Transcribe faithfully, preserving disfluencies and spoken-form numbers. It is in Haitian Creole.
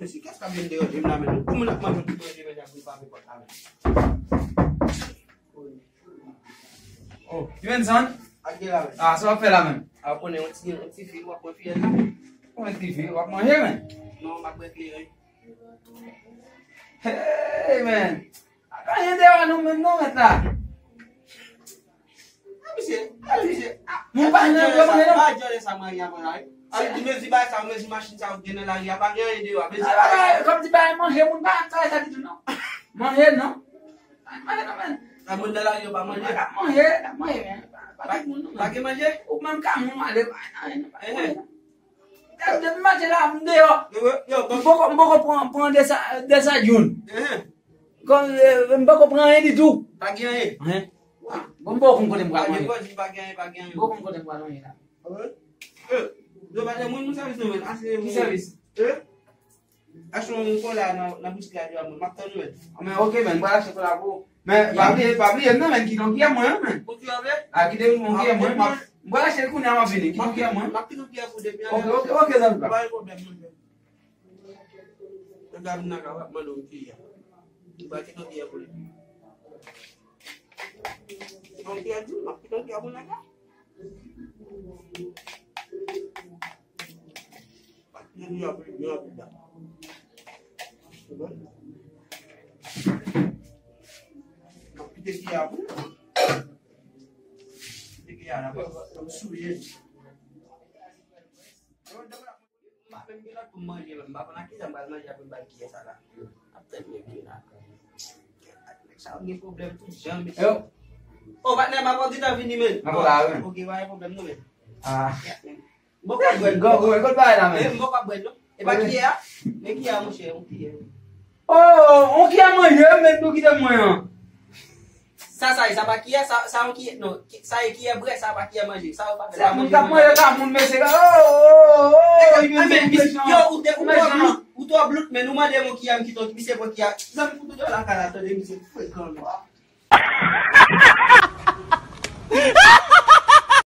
Mesye, kiyès k ap vin deranje m la menm? Pou moun ap manje yon ti manje, manje ap vin frape pòt la menm. Oh, Stevenson? Ak de la menm. Ah, sa w ap fè la menm? Ah, ou konnen yon ti, yon ti fi, w ap pran fiyèl la. Yon ti fi, w ap manje menm? Non, m ap bwè kleren. Hey, man. Pa gen anyen deyò nou menm non, mèt la. Ah, misye, ah, misye, ah, men pa gen anyen deyò, non. Pa jòlè sa mwen ye avan la, wi. Sa vle di mezi bagay sa, mezi machin sa ou gen nan lari a, pa gen anyen deyò a. Mezi bagay, kòm di bagay manje, moun pa travay sa ditou, non. Manje, non. Manje, non, men. Nan moun nan lari yo pa manje. Pa manje, pa manje, men. Pa, pa tout moun, non, men. Pa gen manje? Ou menm ka moun ale, pa, pa, pa manje, non. Depi maten la, m deyò. Yo, yo, yo, bon. M poko, m poko pran, pran de sa, de sa youn. Enhen. Kon, eh, m poko pran anyen ditou. Pa gen anyen. Enhen. Bon, m poko konn kote m pral manje. Pa gen pòz, pa gen anyen, pa gen anyen. M poko konn kote m pral manje la. Ah bon? Eh, yo pa de moun, moun sèvis nou menm. Ase moun. Ki sèvis? Eh? Achte yon kola nan, nan boutik la, di a mwen. M ap tann ou, men. Ah, men, ok, men, m pral achte kola pou ou. Men, pa bliye, pa bliye m non, men, kite yon kiyè mwen, men. Pou kiyè w vle? Ah, kite yon kiyè mwen, m ap, m pral achte l kounye a, m ap vini. Kite yon kiyè mwen. M ap kite yon kiyè pou depi. Ok, ok, ok, zanmi pa. Pa gen pwoblèm, monchè. Nèg la vin nan kay, w ap mande yon kiyè. M pral kite yon kiyè pou li. Yon kiyè di, m ap kite yon kiyè pou nèg la. Kiyè di, m ap kite yon kiyè pou nèg la. M ap kite kiyè pou li. Kite kiyè la, m ap souye li. M pa menm gen lòt pou m manje, menm. M pa konn ak kisa m pral manje apre m bay kiyè sa la. Ap tèt mwen vin la. Nèg sa yo gen pwoblèm tout jan, mesye. Yo. Oh, patnè, m ap gentan vini, men. M ap la, wi. Ok, pa gen pwoblèm, non, men. Ah. M poko ap bwè, non. Go, go, go, bay la, men. Men, m poko ap bwè, non. E pa kiyè a? Men kiyè a, monchè, yon kiyè. Oh, yon kiyè manje, men nou kite mwen an. Sa, sa, sa pa kiyè, sa, sa yon kiyè, non, ki-, sa e kiyè bwè, sa pa kiyè manje. Sa yo pa fè. Se moun k ap manje ka moun, mesye. Oh, oh, oh, oh, yo, ou te, ou twò blout, ou twò blout, men nou mande yon kiyè, m kite yon, misye pran kiyè. Zanmi, pou tout yo lakay la, tande, misye frekan, non.